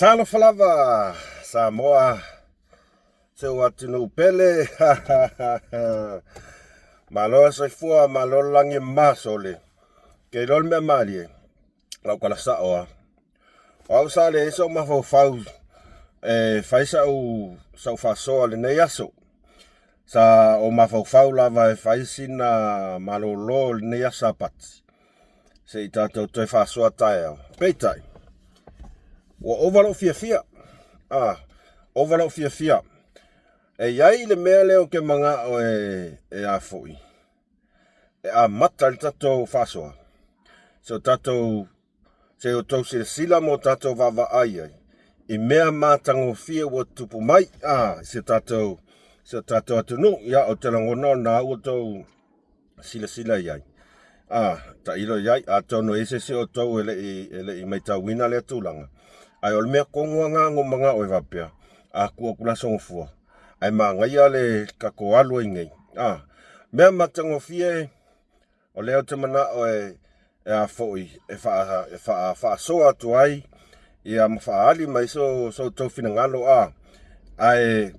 Talofa lava Samoa, si ou atunuu pele. Malo le soifua, malo le lagi e mama sole. Ke iloa le mea malie, lau tala sao lava. O au sa leai sou mafaufau e fai sau sau faasoa i lenei aso. Sa ou mafaufau lava e fai sina malolo i lenei aso Sapati se i tatou toe faasoa taeao. Peitai, ua ova lou fiafia. Ah, ova lou fiafia. E i ai le mea lea ou te manao e, e a foi, e amata ai le tatou faasoa. Se o tatou, se o tou silasila ma o tatou vaavaai ai i mea matagofie ua tutupu mai a i si o tatou, si o tatou atunuu. Ia, ou te lagona o lena ua tou silasila i ai. A, tailo i ai, atonu e i ai se isi o outou e le i, e le i maitauina lea tulaga. Ae o le mea tonu lava lena na ou manao ai faapea, a tuu atu le Aso Gafua, ae manaia le tatou alu ai nei. A, mea matagofie, o lea ou te manao e, e a foi, e faa, e faa, faasoa atu ai, ia ma faaali mai so, so outou finagalo, a, ae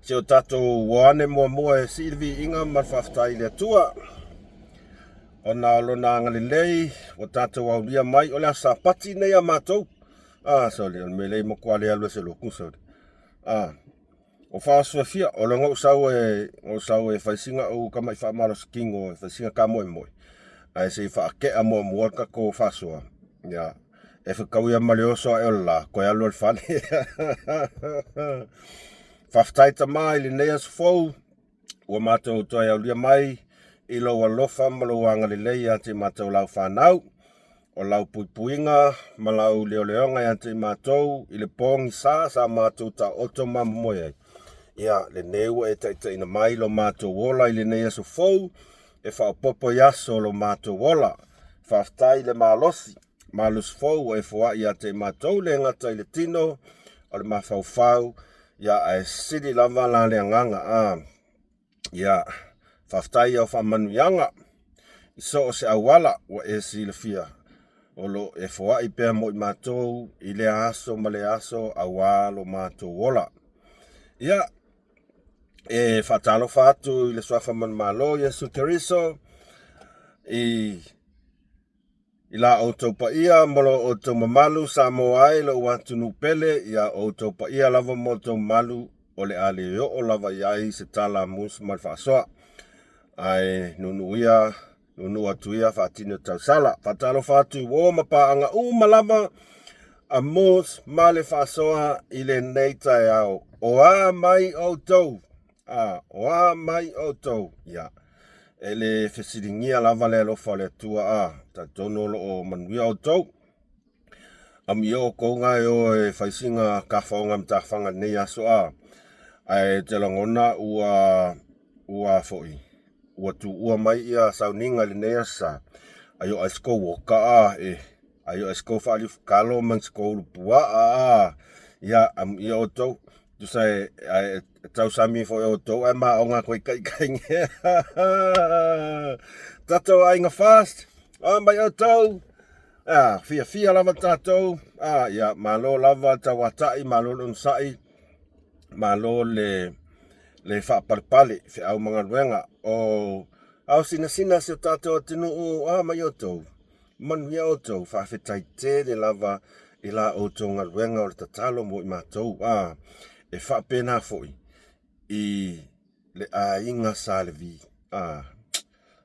si o tatou o ane muamua e sii le viiga ma le faafetai i le Atua ona o lona agalelei ua tatou aulia mai. O le aso Sapati lenei a matou. Ah, sorry, o le mea lea i matua le alu e se lotu, sorry. Ah, o faaosofia, o le na ou sau e, ou sau e fai sina ou tama'i faamalosi tino, e fai sina ta moemoe, ae se i faate'a muamua le tatou faasoa. Ia, e fetauia ma le oso ae o le la, toe alu ai i le fale. Faafetai Tama i lenei aso fou, ua matou toe aulia mai i lou alofa ma lou agalelei ia te matou lau fanau. O lau puipuiga ma lau leoleoga ia te matou i le pogisa sa matou taoto ma momoe ai. Ia, lenei ua e taitaiina mai lo matou ola i lenei aso fou, e faaopoopo i aso o lo matou ola. Faafetai i le malosi, malosi fou ua e foai ia te matou, le gata i le tino, o le mafaufau, ia ae sili lava la le agaga. A, ia, faafetai i au faamanuiaga i so o se auala ua e silafia, o lo o e foai pea mo i matou i lea aso ma lea aso aua lo matou ola. Ia, e faatalofa atu i le Suafa Manumalo Iesu Keriso i I la outou paia ma lo outou mamalu, Samoa ai lou atunuu pele, ia outou paia lava ma outou mamalu, o le a le oo lava i ai se tala mus ma le faasoa. Ae nuunuu ia, nuunuu atu ia faatini o tausala. Faatalofa atu i uo ma paaga uma lava a mus ma le faasoa i lenei taeao. O a mai outou? A, o a mai outou? Ia, e le fesiligia lava le alofa o le Atua, a, talitonu o lo o manuia outou. Amio outou ga e o e fai sina tafaoga matafaga i lenei aso, a, ae te lagona ua, ua foi, ua tuua mai ia sauniga i lenei aso sa, ai o ai se kou oka, a, e, ai o ai se kou faaliufutalo ma se kou ulupuaa, a, ia, amuia outou. Tusa e, e, e tausami foi outou ae maoga atu ai kaikai. Tatou aiga fast, a mai outou. Ah, fiafia lava tatou. Ah, ia, malo lava le tauatai, malo le onosai, malo le le faapalepale, feau ma galuega. O ao sinasina si o tatou atunuu, a mai outou. Manuia outou, faafetai tele lava i la outou galuega o le tatalo mo i matou, a e faapena foi i le aiga Sa Levi. A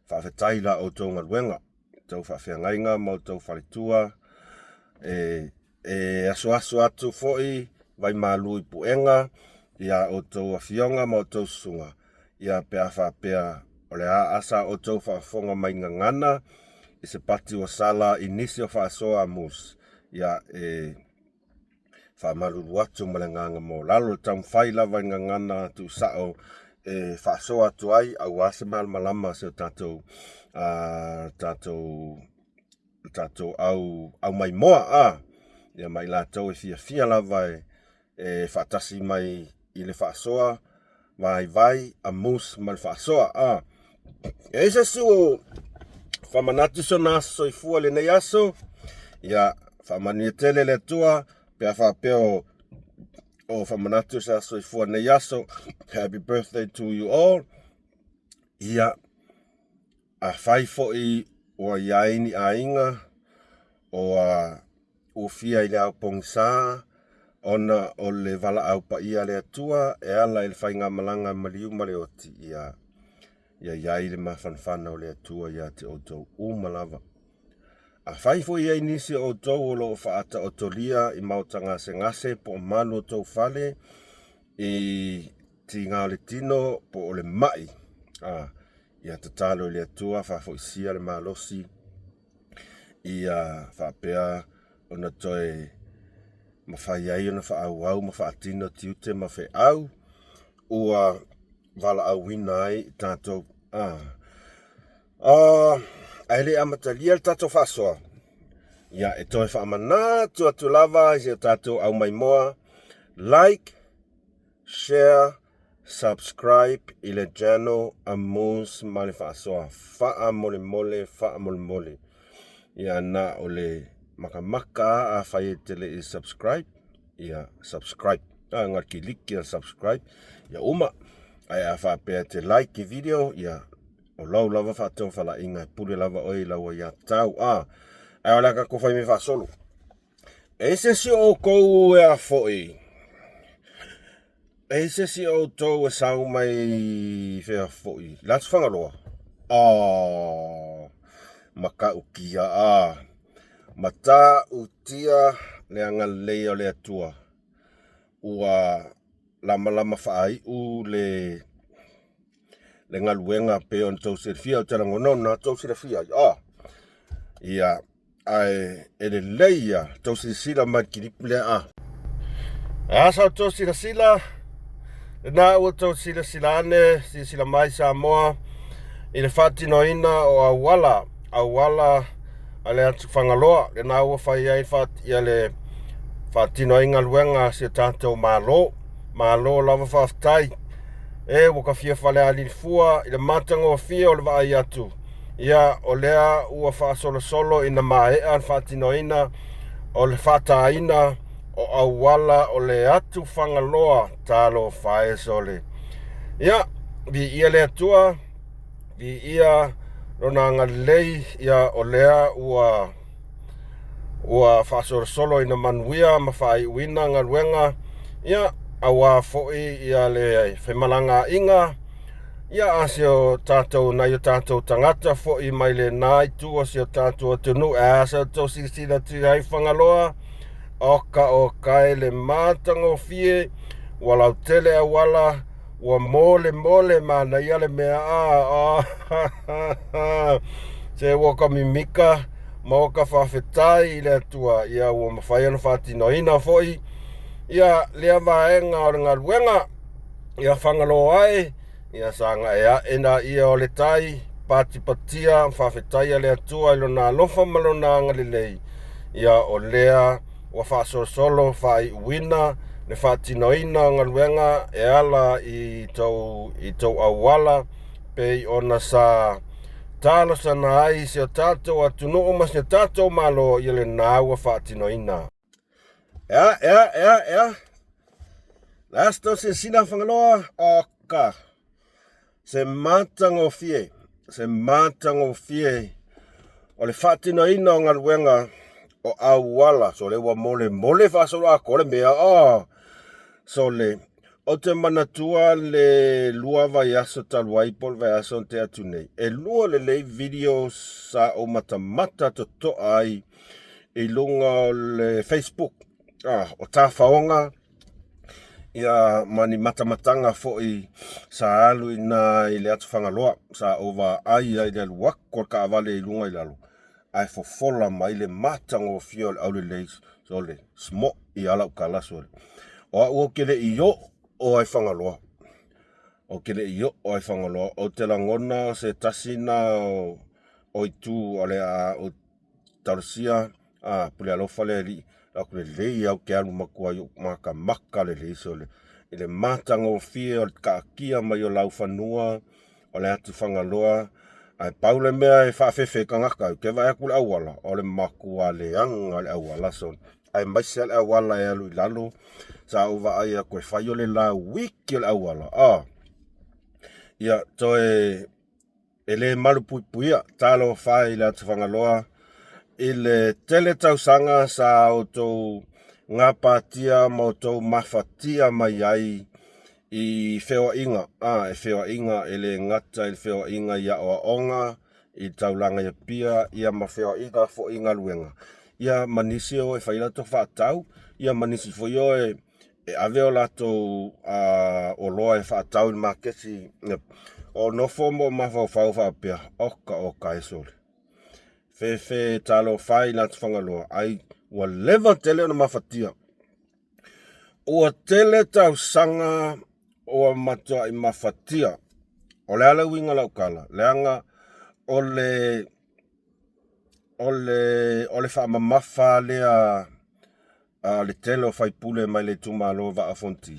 faafetai i la outou galuega, outou faafeagaiga ma outou faletua, e E asuasu atu foi vaimalu i puega i a outou afioga ma outou susuga, ia pe a faapea o le a asa outou faafofoga mai gagana i se pati ua sala i nisi o faasoa a Moose, ia e faamalulu atu ma le agaga maualalo le taumafai lava i gagana tuusao e faasoa atu ai aua se malamalama o si o tatou, tatou le tatou au, au maimoa, a, ia ma i latou e fiafia lava e, e faatasi mai i le faasoa vaivai a Moose ma le faasoa, a. E i ai se isi ua faamanatu sona aso soifua i lenei aso, ia faamanuia tele le Atua. Pe a faapea o o faamanatu sa soifua nei aso, happy birthday to you all. Ia, afai foi ua i ai ni aiga o a ufia i le ao pogisa ona o le valaau paia a le Atua e ala i le faigamalaga maliu ma le oti, ia ia i ai le mafanafana o le Atua ia te outou uma lava. Afai foi e i ai nisi o outou o lo o faataotolia i maota gasegase po o malu o tou fale i tiga o le tino po o le mai, a, ia tatalo i le Atua faafoisia le malosi ia faapea ona toe mafai ai ona faaauau ma faatino tiute ma feau ua valaauina ai i tatou. A, ae le amatalia le tatou faasoa, ia e toe faamanatu atu lava i si o tatou aumaimoa, like, share, subscribe i le channel a Moose ma le faasoa. Faamolemole, faamolemole. Ia na o le makamaka a afai e te le i subscribe, ia subscribe. A nga kiliki a subscribe, ia uma. Ae a faapea e te like i video, ia o lau lava faatofalaiga e pule lava oe i lau aiatatau. A, ae o le a tatou fai mea faasolo. E se isi o outou e a foi, e se isi o outou e sau mai fea foi, le Atu Fagaloa? Oh, matautia a, matautia le agalelei o le Atua. Ua lamalama faaiu le le galuega pei ona tou silafia, ou te lagona o lena tou silafia ai. Oh, ia, ae e lelei ia tou silasila mai le kilipu lea a. E a sa outou silasila, lena ua tou silasila ane, silasila mai Samoa i le faatinoina o auala, auala a le atu Fagaloa, lena ua fai ai ia le faatino ai galuega a si o tatou Malo. Malo lava faafetai. E ua ka fia falealilifua i le matagofie o le vaai atu, ia o lea ua faasolosolo ina maea le faatinoina o le faataina o auala o le atu Fagaloa. Talofa e sole. Ia, viia le Atua, viia Lona agalelei, ia o lea ua ua faasolosolo ina manuia ma faaiuina galuega, ia, auā foi ia le femalagaaiga, ia, a si o tatou, nai o tatou tagata foi mai lena itu o si o tatou atunuu. E a sa outou silasila atu i ai Fagaloa, oka oka e le matagofie, ua lautele auala, Ua molemole manaia le mea a se ua ka mimika ma ua ka faafetai i le Atua ia ua mafai ona faatinoina foi ia lea vaega o le galuega ia Fagaloa e ia saga ae na ia o le tai patipatia faafetaia le Atua i lona alofa ma lona agalelei ia o lea ua faasolosolo faaiuina le faatinoina o galuega e ala i tou, i tou auala pei ona sa talosana ai si o tatou atunuu ma si o tatou Malo ia lena ua faatinoina. Ea, ea, ea, ea. Last o silasila Fagaloa, oka. Se matagofie, se matagofie o le faatinoina o galuega o auala. Sole ua molemole faasolo atoa le mea. Oh, sole, ou te manatua le lua vaiaso talu ai po o le vaiaso na tea atu nei. E lua lelei video sa ou matamata totoa ai i luga o le Facebook. Ah, o tafaoga ia ma ni matamataga foi sa alu i ina i le atu Fagaloa, sa ou vaai ai i le alu atu o le taavale i luga i lalo, ae fofola mai le matagofie o le aulelei sole, smo'i lava lau tala sole. O au ou te le i oo lava i Fagaloa, ou te le i oo lava i Fagaloa, ou te lagona o se tasi lena o itu o le a ou Talosia, a, pule alofa le Alii, lau lelei au te alu matua i ou makamaka lelei sole, i le matagofie o le taatia mai o lau fanua o le atu Fagaloa, ae pau le mea e faafefe ai tagata, ou te vaai atu i le auala, o le matua leaga o le auala sole. Aemaise lava le auala e alu i lalo, sa ou vaai atu e fai o le lauiti o le auala, a ia toe e le malupuipuia. Talofa e i le atu Fagaloa i le tele tausaga sa outou gapatia ma outou mafatia mai ai i feoaiga, a e feoaiga e le gata i le feoaiga i aoaoga i le taulaga i Apia, ia ma feoaiga foi i galuega, ia ma nisi e o e fai a latou faatau, ia ma nisi foi o e ave o latou oloa e faatau i le maketi. O nofo ma ou mafaufau faapea, oka oka e sole, fefe talofa e i le atu Fagaloa, ai ua leva tele ona mafatia. Ua tele tausaga ua matuai mafatia. O le a le uiga o lau tala? Leaga o le o le o le faamamafa lea a le tele o faipule mai le itumalo Vaa o Fonoti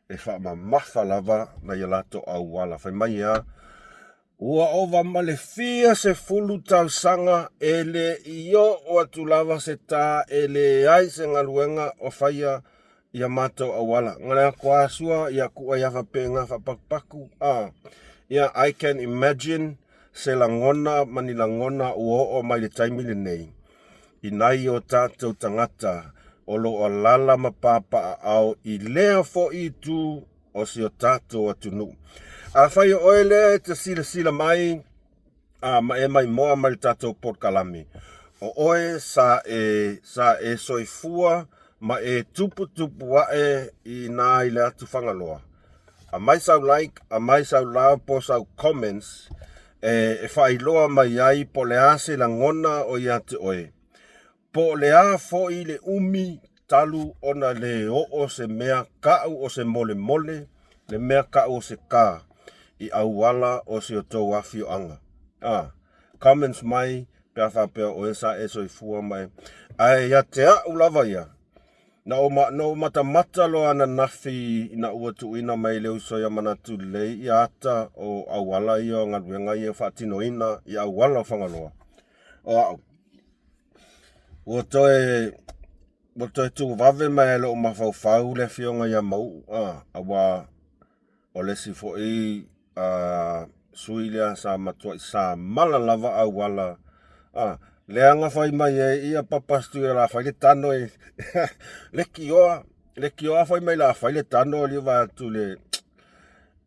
e faamamafa lava nai a latou auala. Fai mai e a? Ua ova ma le fia sefulu tausaga e le i oo atu lava se tā e leai se galuega o faia ia matou auala. Na le atu asua ia ku'a ia faapena faapatupatu a. Ia I can imagine se lagona ma ni lagona ua oo mai le taimi lenei i nai o tatou tagata o lo o alaala ma papaaao i lea foi itu o si o tatou atunuu. Afai o oe lea e te silasila mai a ma e maimoa mai le tatou polokalame, o oe sa e, sa e soifua ma e tuputupu ae i ina i le atu Fagaloa. Aumai sau like, aumai sau love po o sau comments e, e faailoa mai ai po o le a se lagona o ia te oe. Po o le a foi le umi talu ona le oo se mea ka'u o se molemole, le mea ka'u o se ka i auala o si o tou afioaga. A, comments mai pe a faapea o oe sa e soifua ma e. Ae ia te a'u lava ia, na ou, na ou matamata loa ananafi ina ua tuuina mai e le uso ia Manatu Lelei ia ata o auala ia o galuega ia faatinoina i auala o Fagaloa. O a'u, Ua toe ua toe tuuvave mai e lou mafaufau le afioga ia Mauu a, aua o le isi foi a, sui lea sa matuai samala lava auala a, leaga fai mai ai ia Papa Stu o le a fai le tano e leitioa, leitioa fai mai o le a fai le tano alii vae atu le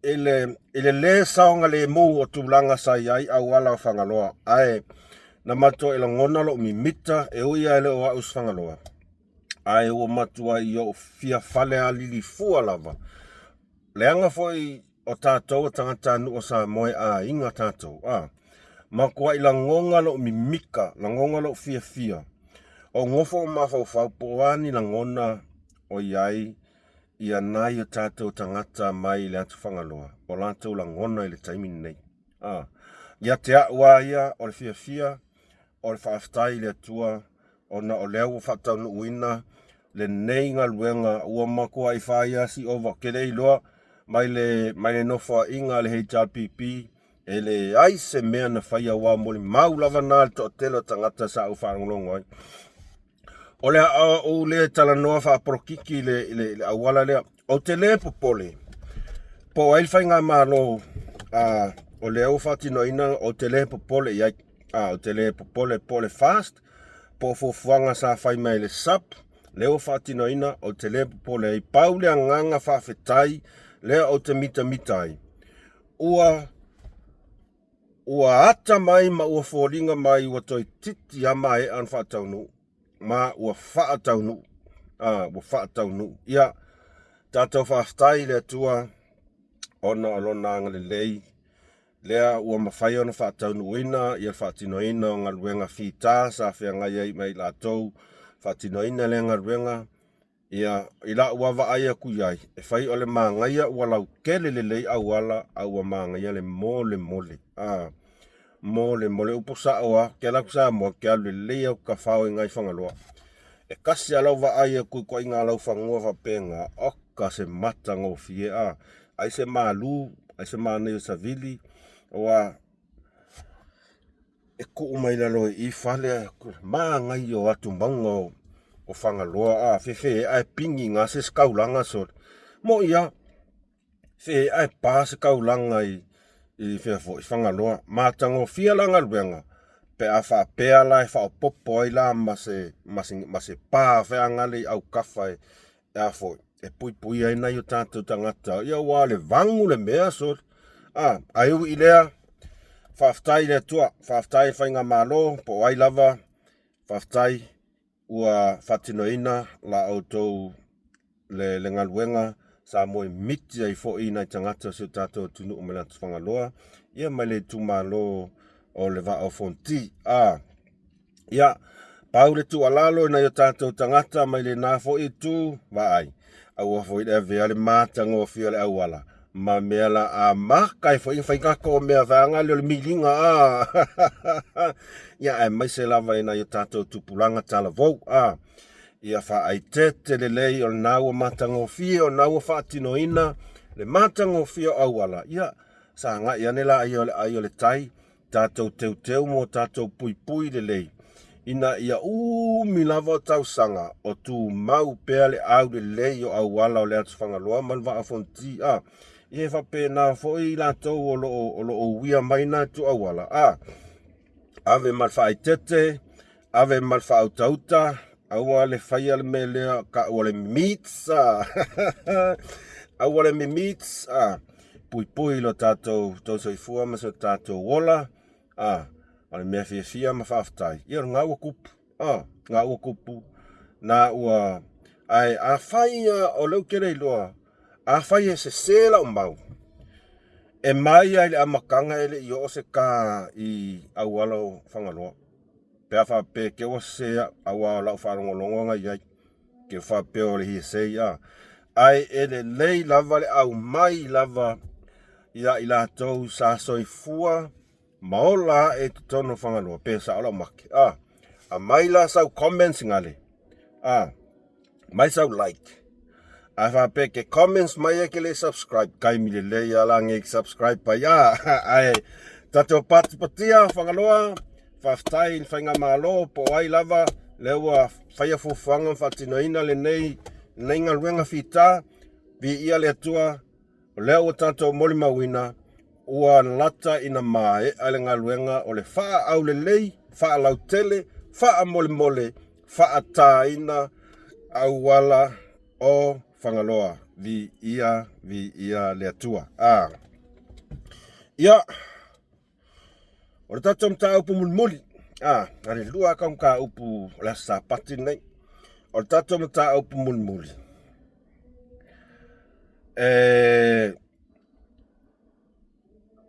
i le, i le lē saogalēmū o tulaga sa i ai auala o Fagaloa, ae na matuai lagona lo'u mimita e ui lava e le o a'u se Fagaloa, ae ua matuai ou fia falealili fua lava. Leaga foi o tatou o tagatanuu o Samoa e aiga tatou, a matuai lagona lo'u mimita, lagona lo'u fiafia, ou nofo ma mafaufau po o a ni lagona o i ai ia nai o tatou tagata mai le atu Fagaloa, o latou lagona i le taimi lenei. A, ia te a'u a ia, o le fiafia, o le faafetai i le Atua, ona o lea ua faataunuuina lenei galuega ua matuai fai lava si ova. Ou te le iloa mai le, mai le nofoaiga a le HRPP, e leai se mea na faia, aua molimau lava na a le toatele o tagata sa ou faalogologo ai. O le a ou le talanoa faapolokiki i le, i le, i le auala lea. Ou te le popole po o ai le faigamalo a, o lea ua faatinoina, ou te le popole i ai. A, ou te le popole po o le FAST, po o fuafuaga sa fai mai e le SUP, lea ua faatinoina, ou te le popole ai. Pau le agaga faafetai lea ou te mitamita ai, ua Ua ata mai ma ua foliga mai ua toeitiiti lava maea ona faataunuu, ma ua faataunuu. A, ua faataunuu. Ia, tatou faafetai i le Atua ona o Lona agalelei lea ua mafai ona faataunuuina ia le faatinoina o galuega fita sa feagai ai ma i latou faatinoina lea galuega. Ia, i la'u vaavaai atu i ai, e fai o le manaia ua lautele lelei auala a ua manaia le molemole. A, molemole. Upu sa'o a, ke alu atu Samoa, ke alu lelei au tafao i ina i Fagaloa. E tasi a lau vaai atu i ituaiga laufanua faapena, oka se matagofie a, ai se malu, ai se manaia o savili, aua e tuu mai lalo i i fale, manaia o atumauga o. o Fagaloa a fefe ae pigi gase se kaulaga sole. Moʻi a fe ae pa se kaulaga i i fea foi Fagaloa. Matagofie la galuega pe a faapea la e faaopoopo ai la ma se ma se ma se pa feagale i autafa e a foi e puipuia ai nai o tatou tagata ia aua o le vagu le mea sole. A ae ui i lea, faafetai i le Atua, faafetai i le Faigamalo po o ai lava, faafetai ua faatinoina la outou le, le galuega sa moemiti ai foi nai tagata o si o tatou atunuu mai le atu Fagaloa, ia mai le itumalo o le Vaa o Fonoti. A, ia, pau le tuualalo i nai o tatou tagata mai lena foi itu, vaai, aua foi le avea le matagofie o le auala ma mea la a maka ai foi fai tatou mea vaega lea o le miliga a. Ia, aemaise lava i nai o tatou tupulaga talavou a. Ia faaeteete lelei o lena ua matagofie, o lena ua faatinoina le matagofie o auala, ia sagai ane laia o le ai o le tai, tatou teuteu ma o tatou puipui lelei, ina ia umi lava o tausaga o tumau pea le aulelei o auala o le atu Fagaloa ma le Vaa o Fonoti. A, ia e faapena foi i latou o lo o, o lo o uia mai na itu auala, a, ave ma le faaeteete, ave ma le faautauta, aua le faia le mea lea taua o le mimits, a, aua le mimits, a, puipui lo tatou tausoifua ma so tatou ola, a, o le mea fiafia ma faafetai, ia o lena ua tupu, a, lena ua tupu, na ua, ae afai lava, o lea ou te le iloa, afai e sese lau mau, e mai lava i le amataga e le i oo se ta i auala o Fagaloa. Pe a faapea te ua sese au, aua o lau faalogologo na i ai, te faapea o le hearsay, a. Ae e lelei lava le aumai lava ia i latou sa soifua ma ola ae i totonu o Fagaloa, pe sao lau make, a. Aumai la sau comments gale, a. Mai sau like. Ae faapea ke comments mai e ke le subscribe, taimi lelei a la nge subscribe pai a. Ae tatou patipatia Fagaloa, faafetai i le faigamalo po o ai lava lea ua faia fuafuaga ma faatinoina lenei lenei galuega fita. Viia le Atua. O lea ua tatou molimauina, ua lata ina maea le galuega o le faaaulelei, faalautele, faamolemole, faataina auala o Fagaloa. Viia, viia le Atua. A. Ia, o le tatou mataupu mulimuli, a, na le lua kau mataupu o le Aso Sapati lenei. O le tatou mataupu mulimuli, e,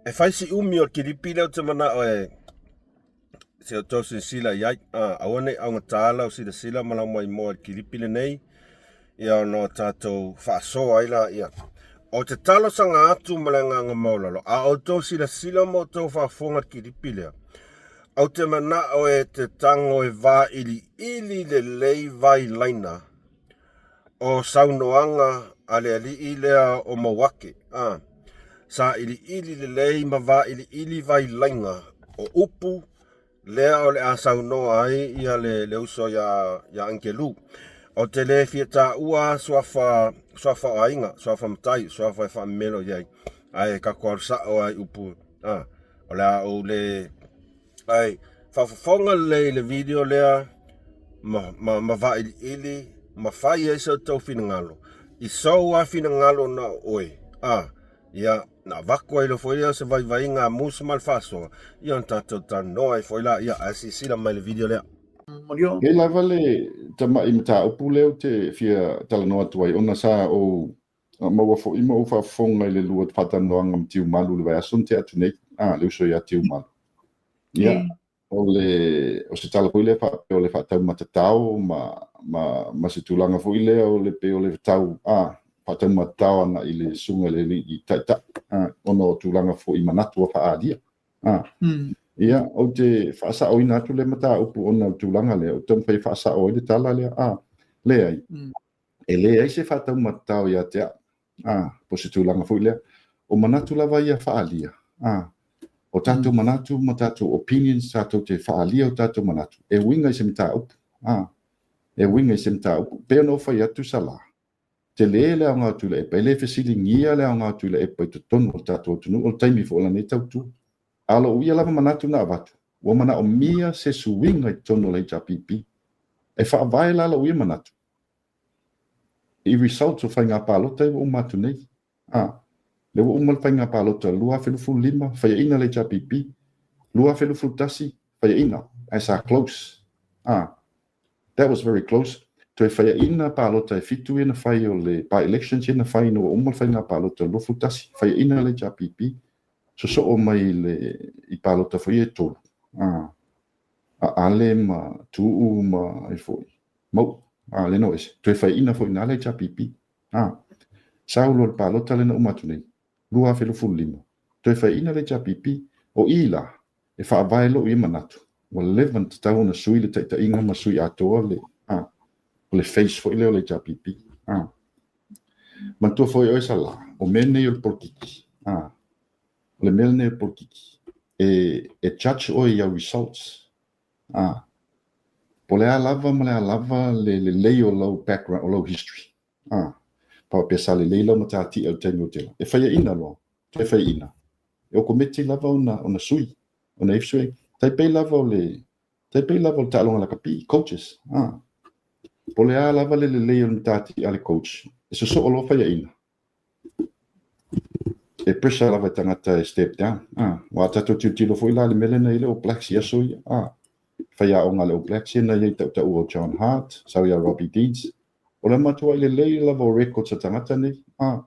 e fai si umi o le kilipi lea ou te manao e se i outou silasila i ai. A, aua ne i augata lau silasila ma lau maimoa i le kilipi lenei, ia ona o tatou faasoa ai laia. Ou te talosaga atu ma le agaga maualalo, a outou silasila ma outou faafofoga i le kilipi lea, ou te manao e te tago e vailiili lelei vailaina o saunoaga a le alii lea o Mauake, a, sailiili lelei ma vailiili vailaina o upu lea o le a saunoa ai ia le, le uso ia, ia Angelu. Ou te le fia taua suafa, suafa o aiga, suafa matai, suafa e faamemelo i ai, ae tatou alu sao lava i upu, a, o le a ou le Ae faafofoga lelei i le video lea ma, ma, ma vailiili ma fai ai so outou finagalo. I sou lava finagalo na o oe, a, ia, na avatu ai loa foi lea o se vaivaiga a Musa ma le faasoa, ia ona tatou talanoa ai foi laia, ae silasila mai i le video lea. E lava le tamai mataupu lea ou te fia talanoa atu ai, ona sa ou maua foi ma ou faafofoga i le lua faatalanoaga ma Tiumalu i le vaiaso na tea atu nei, a, le uso ia Tiumalu. Ia, o le, o se tala foi lea faapea o le faataumatatao ma, ma, ma se tulaga foi lea o le pei o le tau, a, faataumatatao agai i le susuga i le alii taitai, a, ona o tulaga foi i manatu ua faaalia. A, ia, ou te faasaoina atu le mataupu ona o le tulaga lea, ou te taumafai e faasao ai le tala lea, a, leai. E leai se faataumatatao ia te au, a, po o se tulaga foi lea. O manatu lava ia faaalia, a, o tatou manatu ma tatou opinions, tatou te faaalia o tatou manatu e uiga i se mataupu, a. E uiga i se mataupu, pei ona ou fai atu Sala, tele le aoga o Tuilaepa, e le fesiligia le aoga o Tuilaepa i totonu o le tatou atunuu, o le taimi foi o lana tautua. A o lou ia lava manatu na avatu, ua manaomia se suiga i totonu o le HRPP. E faavae la lou ia manatu i results o faiga palota ia ua uma atu nei. A, lea ua uma le faiga palota 2025, faiaina le HRPP, 2021, faiaina, ae sa close. A, that was very close. Toe faiaina palota e fitu ia na fai o le by-elections ia na fai ina ua uma le faiga palota 21, faiaina le HRPP, sosoo mai le, i palota foi ia e tolu. A, a Ale ma Tuuu ma ai foi, Mauu, a, lea na o ese. Toe faiaina foi i ina le HRPP. A, sau loa le palota lea na uma atu nei, 2025, toe faiaina le HRPP. O i la, e faavae lou ia manatu, ua leva ona tatau ona sui le taitaiga ma sui atoa le, a, o le face foi lea o le HRPP. A, manatua foi oe Sala, o mea nei o le polokiki, a, o le mea lenei o le polokiki, e, e judge oe i au results. A, po o le a lava ma le a lava le lelei o lau background, o lau history. A, faapea sa lelei lau matatia i le taimi o tela. E faiaina loa, toe faiaina. E okometi lava ona, ona sui, ona i sui. Tai pei lava o le, tai pei lava o le taaloga lakapi, coaches. A, po o le a lava le lelei o le matatia a le coach, e sosoo loa faiaina. E pressure lava i tagata e step down. Ah, aua a tatou tilotilo foi la i le mea lea na i ai le All Blacks i aso ia. Ah, faiaoga a le All Blacks ia na i ai i tautaua o John Hart, sau ia Robbie Deans. O le matuai lelei lava o records a tagata nei. Ah,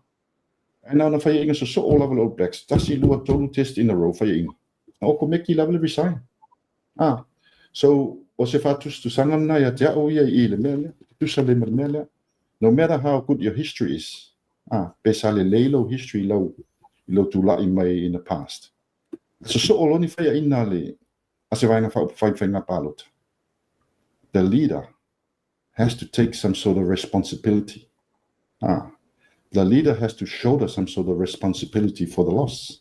ae na ona faiaina sosoo lava le All Blacks, tasi, lua, tolu test in a row faiaina. Na okomeki lava le resign. Ah, so o se faatusatusaga lena ia te au ia i i le mea lea, tutusa lelei ma le mea lea. No matter how good your history is, ah, pe sa lelei lou history i lau, i lou tula'i mai in the past. Sosoo loa ni faiaina a le, a se Vaega Faaupufai Faiga Palota. The leader has to take some sort of responsibility. Ah, the leader has to shoulder some sort of responsibility for the loss.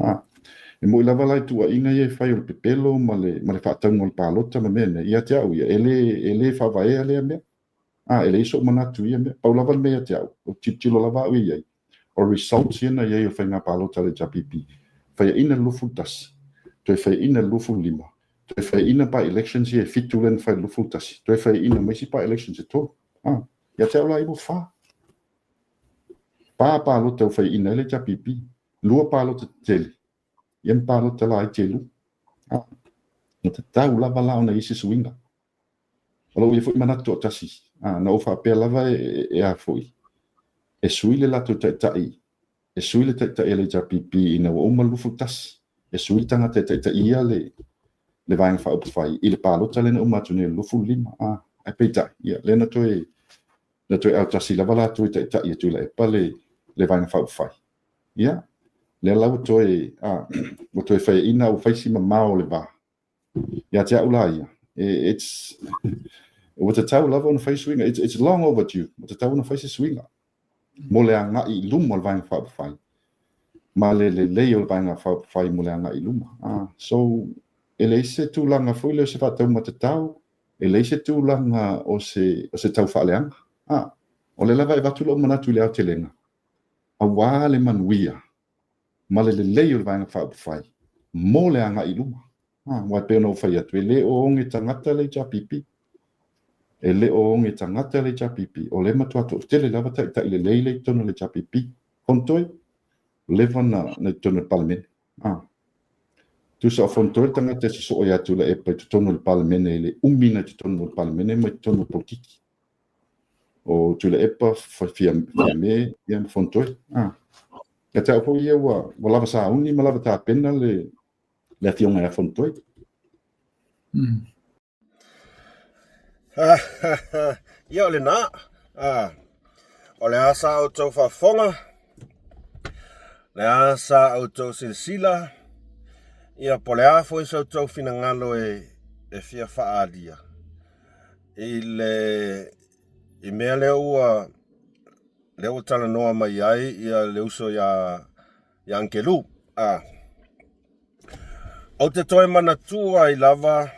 Ah, e mo'i lava la i tuuaiga ia e fai o le pepelo ma le, ma le faatauga o le palota ma mea nei, ia te au ia, e le, e le faavaea lea mea. Ah, e leai so'u manatu i ia mea. Pau lava le mea ia te au, o tilotilo lava au e i ai, o results ia na i ai o faiga palota a le HRPP, faiaina le 21, toe faiaina le 25, toe faiaina by-elections ia e fitu lea na fai i le 21, toe faiaina ma isi by-elections e tolu. Ah, ia te au la ia ua fa. Fa palota ua faiaina ai le HRPP, lua palota tetele, ia ma palota laiti e lua. Ah, na tatau lava la ona i ai se suiga. O lou ia foi manatu toatasi, a, na ou faapea lava e, e, e a foi, e sui le latou taitai, e sui le taitai a le HRPP ina ua uma le 21, e sui le tagata e taitaia le, le Vaega Faaupufai i le palota lea na uma atu nei o le 25, a, ae peitai, ia, lea na toe, na toe autasi lava latou e taitai e Tuilaepa le, le Vaega Faaupufai. Ia, lea la ua toe, a, ua toe faiaina, ua fai si mamao o le va. Ia te au la ia, it's, ua tatau lava ona fai suiga. It's long overdue. Ua tatau ona fai se suiga mo le agai i luma o le Vaega Faaupufai ma le lelei o le Vaega Faaupufai mo le agai i luma. Ah, so, e leai se tulaga foi lea o se faataumatatau, e leai se tulaga o se, o se taufaaleaga. Ah, o lea lava e avatu lou manatu i le aotelega, aua le manuia ma le lelei o le Vaega Faaupufai mo le agai i luma. Aua e pei ona ou fai atu, e le o oge tagata le HRPP. E le o oge tagata le HRPP. O lea e matua toatele lava taitai lelei lea i totonu o le HRPP. Fonotoe, leva na, na i totonu o le Palemene. Ah. Tusa o Fonotoe le tagata e sosoo ia Tuilaepa i totonu o le Palemene i le umi na i totonu o le Palemene ma i totonu o le polokiki. O Tuilaepa, Fiame, ia ma Fonotoe. Ah. Ia te au foi ia ua, ua lava sauni ma lava tapena le, le afioga ia Fonotoe. Ia o lena. Ah. O le a sa outou faafofoga, le a sa outou silasila, ia po o le a foi sa outou finagalo e, e fia faaalia. I le i mea lea ua lea ua talanoa mai ai ia le uso ia ia Angelu. A ou te toe manatua ai lava.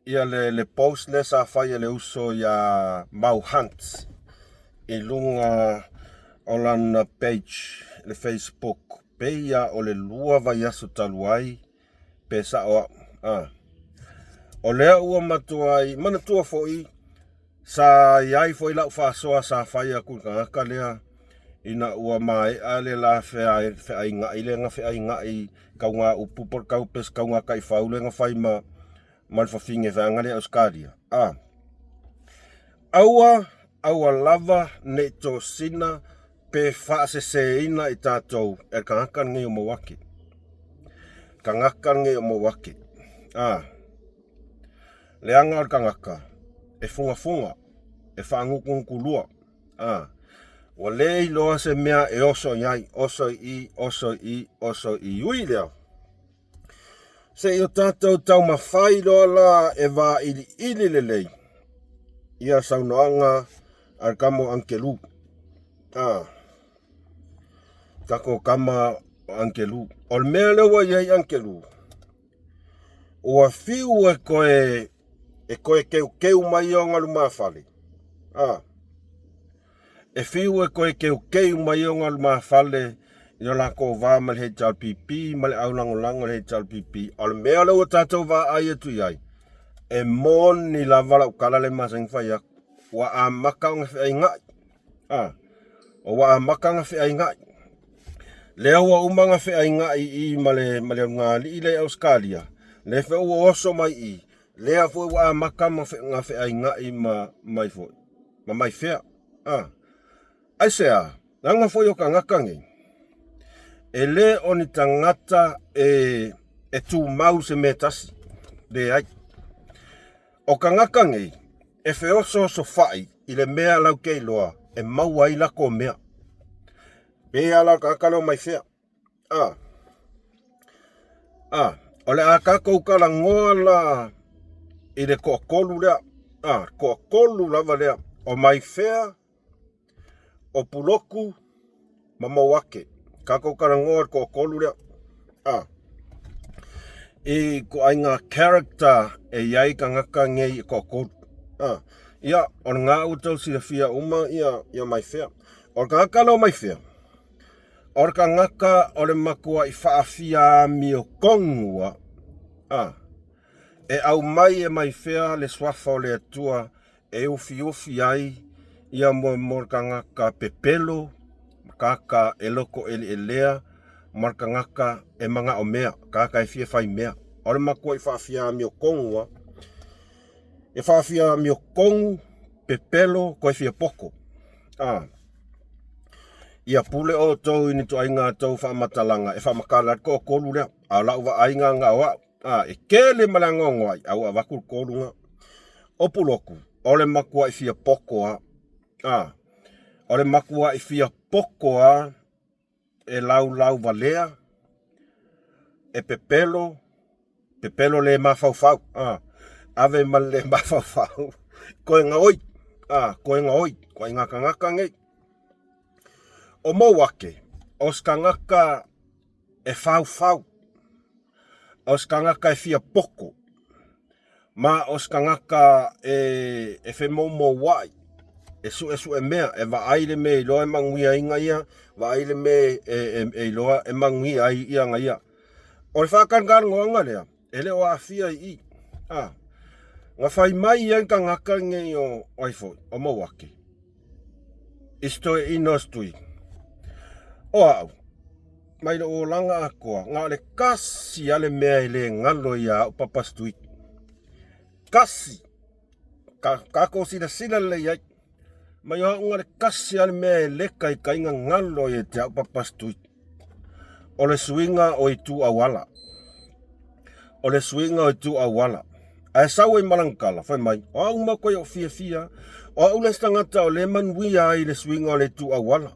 Ia le, le post lea sa fai e le uso ia Mau Hunt i luga o lana page le Facebook pei a o le lua vaiaso talu ai pe sao au. A. O lea ua matuai manatua foi sa i ai foi lau faasoa sa fai aku i le tagata lea ina ua maea le la feaiga'i lea na feaiga'i kauga upu po o le kau pes kauga taifau lea na fai ma ma le fafine vaega lea Ausetalia. A. Aua, aua lava ne i tosina pe faaseseina i tatou e le tagata lenei o Mauake. Tagata lenei o Mauake. A. Leaga o le tagata e fugafuga, e faagutugutu A. Ua le iloa se mea e oso i ai, oso i i, oso i i, oso i i. Ui lea, Se i o tatou taumafai loa la e vailiili lelei ia saunoaga a le kama o Angelu. A, tatou kama o Angelu. O le mea lea ua i ai Angelu, ua fiu e toe e toe keukeu mai ona lumafale. A, E fiu e toe keukeu mai ona lumafale i lo latou va ma le HRPP ma le aulagolago i le HRPP. O le mea lea ua tatou vaai atu i ai, e moni lava lau tala lea e masani ona fai atu, ua amata ona feaiga'i. A, ua amata ona feaiga'i. Lea ua uma ona feaiga'i i i ma le, ma le augaalii lea i Ausetalia, lea foi ua oso mai i i, lea foi ua amata ma ona feaiga'i ma mai foi. Ma mai fea? A. Aisea? Leaga foi o tagata nei, e le o ni tagata e, e tumau se mea tasi. Leai. O tagata nei, e feosoosofai i le mea lau te iloa e maua ai latou mea. Pe a la o le tagata lea o mai fea. A. A. O le a tatou talanoa la i le toatolu lea. A, toatolu lava lea. O Maifea, o Pulotu ma Mauake. Tatou talanoa i le toatolu lea. A. I ituaiga character e i ai tagata nei e toatolu. A. Ia, o lena ua outou silafia uma ia, ia Maifea. O le tagata lea o Maifea, O le tagata o le matuaʻi faafia amiotonu a, a, e aumai e mai fea le suafa o le Atua e ufiufi ai ia mo le tagata pepelo, tagata e loto eleelea, ma le tagata e manao mea, tagata e fia fai mea. O le matuaʻi faafia amiotonu a, e faafia amiotonu, pepelo, toe fia poto. A. Ia pule outou i ni ituaiga tou faamatalaga e faamatala ai le toatolu lea. A o lau vaaiga na o au, a, e tele ma le anoanoai, a ua avatu le tolu na. O Pulotu, o le matuai fia poto lava. A, o le matuai fia poto lava e laulau valea, e pepelo, pepelo le mafaufau, a, ave ma le le mafaufau, koe gaoi, a, koe gaoi, ituaiga tagata nei. O Mouake, o se tagata e faufau, o se tagata e fia poto, Ma o se tagata e, e femoumouaʻi, e suʻesuʻe mea, e vaai le mea e iloa e manuia ai na ia, vaai le mea e, e, e iloa e manuia ai ia na ia. O le faatalatalanoaga lea, e le o aafia i i. A, na fai mai ai le tagata lenei o, o ai foi, o Mauake, i se toeaina o se tui. O au, mai lou olaga atoa, na o le tasi lava le mea e le galo ia au Papa Stui. Tasi! Ka, tatou silasila lelei ai. Mai o au na le tasi lava le mea e le taitaiga galo ia te au Papa Stui. O le suiga o itu auala. O le suiga o itu auala. Ae sau ai ma lana tala, fai mai, o au ma koe o fiafia, o au le isi tagata o lea e manuia ai i le suiga o le itu auala.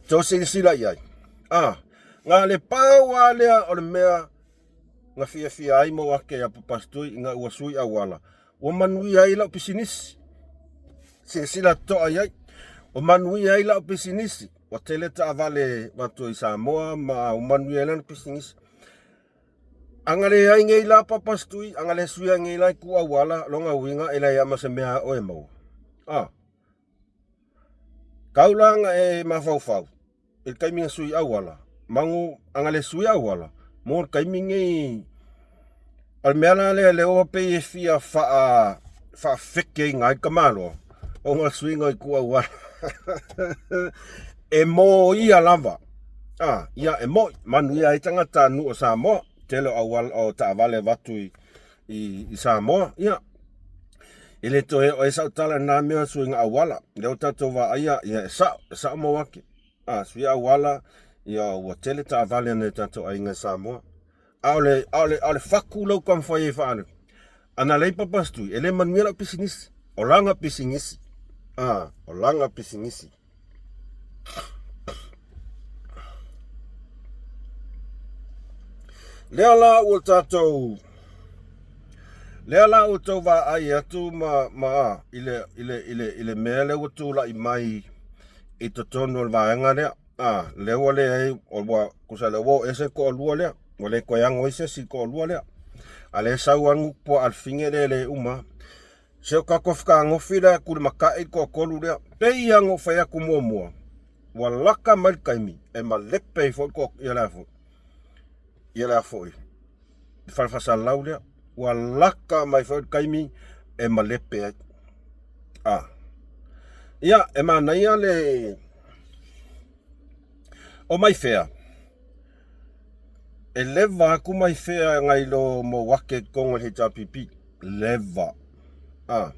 Tou silasila i ai. A, na le pau lava lea o le mea na fiafia ai Mauake ia Papastui ina ua sui auala, ua manuia ai lau pisinisi. Silasila totoa i ai. Ua manuia ai lau pisinisi. Ua tele taavale avatu i Samoa ma ua manuia ai lana pisinisi. A na leai nei la papa stui, a na le suia nei la i ku auala, lona uiga e leai lava ma se mea a oe e maua. A. Kau la na e mafaufau i le taimi na sui auala, manu a na le sui auala, mo le taimi nei, o le mea la lea lea ua pei e fia faa faafekeina ai le tamaloa, ona o le suiga o itu auala. E moia lava. A, ia e moi, manuia ai tagata nuu o Samoa, tele o auala o taavale avatu i i, i Samoa. Ia, e le toe oo ai sau tala i lena mea o suiga auala. Lea ua tatou vaaia, ia e sao, e sao mau ake. A, suia auala, ia ua tele taavale a nai o tatou aiga i Samoa. A o le, a o le, a o le fatu lea ua taumafai ai e faaalu, a na leai Papa Stui, e le manuia lau pisinisi. O lana pisinisi. A, o lana pisinisi. Lea la ua tatou lea la ua tou vaai atu ma ma i le i le i le i le mea lea ua tulai mai i totonu o le vaega lea. A, lea ua leai ua tusa lea ua oo ese le toalua lea. Ua le toe ano ai se isi i le toalua lea. A lea e sau lava le puaa a le fine lea e le uma. Se o tatou fetagofo lea tulimatai le toatolu lea. Pei lava ona ou fai atu muamua, ua lata mai le taimi e malepe ai foi le ia le a foi ia le a foi le fale faasalalau lea. Ua lata mai foi le taimi e malepe ai. A. Ia, e manaia le o mai fea e leva atu mai fea nai lo Mouake i totonu o le HRPP. Leva. A.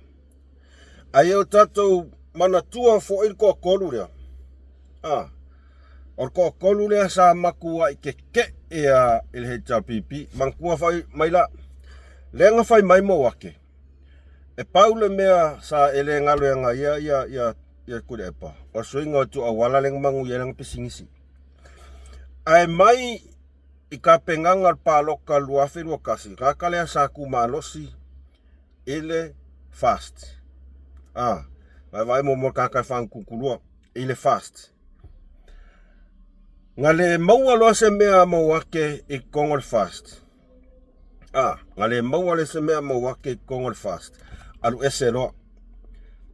Ae o tatou manatua foi le toatolu lea. A. O le toatolu lea sa matuai keke'e a i le HRPP. Manatua foi mai la. Lea na fai mai Mouake, e pau le mea sa e le galo ia ia ia ia ia Tuilaepa, o le suiga o itu auala lea na manuia ai lana pisinisi. Ae mai i tapenaga o le palota 2021, tagata lea sa tumalosi i le FAST. A, vaevae muamua le tagata e faagutugutua i le FAST. Na le maua loa se mea Mauake i totonu o le FAST. A, na le maua le se mea Mauake i totonu o le FAST. Alu ese loa.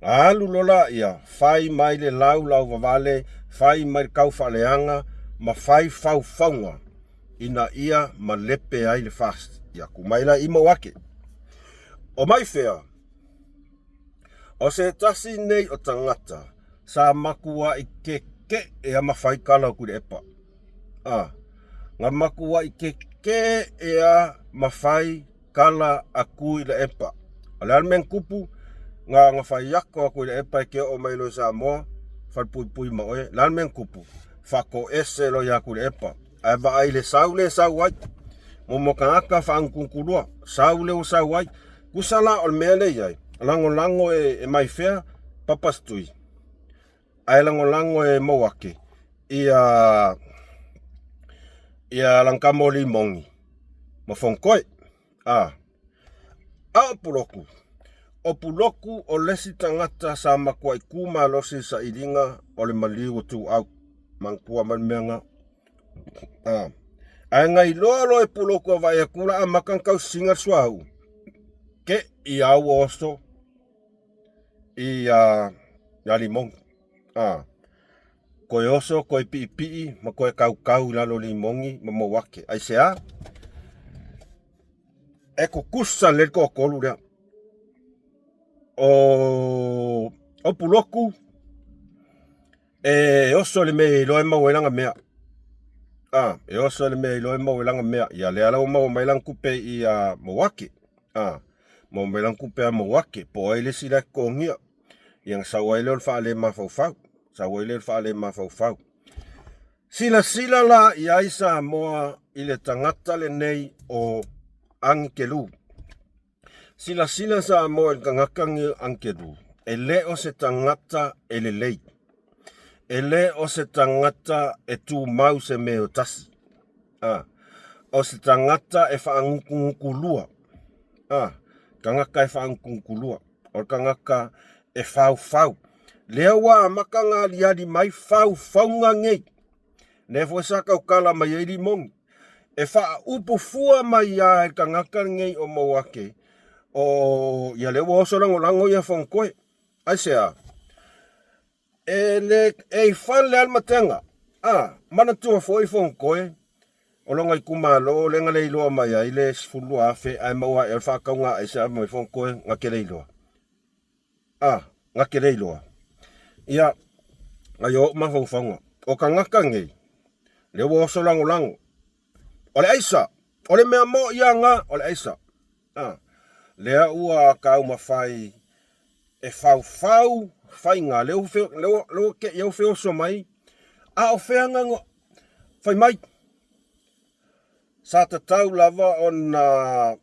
Alu loa laia, fai mai le laulauvavale, fai mai le taufaaleaga ma fai faufauga ina ia malepe ai le FAST. Ia tu mai la i Mauake. O mai fea? O se tasi nei o tagata sa matuai keke'e a ma fai kala o Tuilaepa. A, na matuai keke'e a ma fai kala a Tuilaepa. O le a le mea na tupu? Na ona fai atu a Tuilaepa e te oo mai loa i Samoa, falepuipui ma oe. O le a le mea na tupu? Faatoese loa ia Tuilaepa. Ae vaai i le sau lea e sau ai. Momo tagata faagutugutu sau lea ua sau ai. Tusa la o le mea lea e i ai, lagolago e, e mai fea Papa Stui, ae lagolago e Mauake ia ia lana o Limogi ma Fonotoe. A, a o Puloku, o Puloku o le isi tagata sa matuai tu malosi i sailiga o le maliu o Tuuau. Manatua mai le mea na. A, ae na iloa loa e Puloku a vaai atu la amata ona tausisiga le suauu, ke i a ua oso i a ia Limogi. A, toe oso, toe piipii ma toe kaukau i lalo o Limogi ma Mauake. Aisea? E kukusa lelei le toatolu lea. O, o Puloku, e oso i le mea e iloa e maua ai lana mea. A, e oso i le mea e iloa e maua ai lana mea. Ia lea la ua maua mai lana tupe i a Mauake. A, maua mai lana tupe a Mauake. Po o ai le isi la e totogia. Ia na sau ai lea o le faalemafaufau. Sau ai lea o le faalemafaufau. Silasila la i ai Samoa i le tagata lenei o Agikelu. Silasila Samoa i le tagata lenei o Agikelu, e le o se tagata e lelei. E le o se tagata e tumau se mea o tasi. A, o se tagata e faagutugutu A, tagata e faagutugutu O le tagata e faufau. Lea ua amata ona aliali mai faufauga nei. Lea foi sa tautala mai ai Limogi. E faaupu fua mai ia e le tagata lenei o Mauake, o ia lea ua oso lagolago ia Fonotoe. Aisea? E le e i fale a le matega. A, manatua foi Fonotoe, o lona itumalo lea na le iloa mai ai le 12,000 ae maua ae o le faatauga aisa mai Fonotoe na te le iloa. A, na te le iloa. Ia, nai o ou mafaufauga, o tagata nei, lea ua oso lagolago, o le aisa, o le mea mo ia na, o le aisa. A, lea ua taumafai e faufau faiga, lea ua, lea ua, lea ua te i feoso mai, a o fea na fai mai. Sa tatau lava ona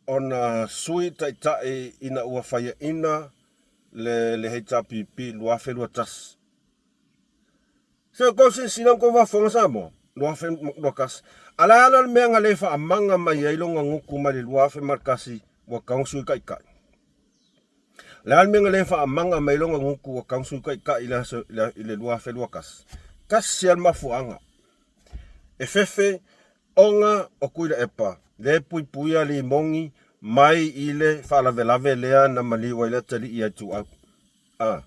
ona Sui Taitai ina ua faiaina le le HRPP 2021. Se kou silasila ma kou faafofoga Samoa, 2021. A le a la le mea na le faamaga mai ai lona gutu mai le 2001 ua tatau ona Sui Taitai? Le a le mea na le faamaga mai ai lona gutu ua tatau ona Sui Taitai i le aso i le 2021? Tasi lava le mafuaaga. E fefe Ona o Tuilaepa, le puipuia limoni mai i le faalavelave lea na maliu ai le atalii ia Ituau. A.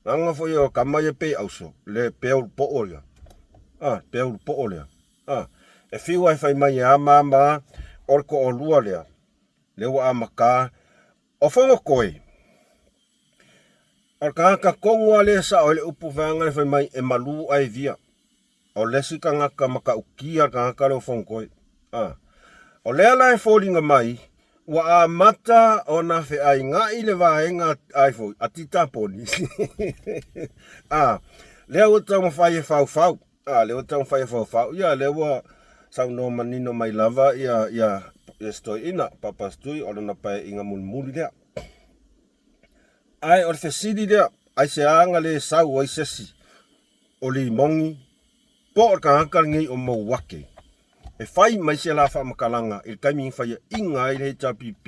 Leaga foi o tama ia pei auso, le peulu poo lea. A, peulu poo lea. A. E fiu ai fai mai e ama ama o le toalua lea, lea ua amata o Fonotoe. O le tagata tonu lava lea e sao ai le upu vaega lea fai mai e malu ae via. O le isi tagata matautia le tagata lea o Fonotoe. A. O lea la e foliga mai, ua amata ona feainai le vaega ai foi a Titaponi. A. Lea ua taumafai e faufau. A, lea ua taumafai e faufau. Ia, lea ua saunoa manino mai lava ia, ia, ia si toeaina, Papa Stui, o lona paeaiga mulimuli lea. Ae o le fesili lea, aisea na le sau ai se isi o Limoni po o le tagata lenei o Mouake e fai mai se la faamatalaga i le taimi na faiaina ai le HRPP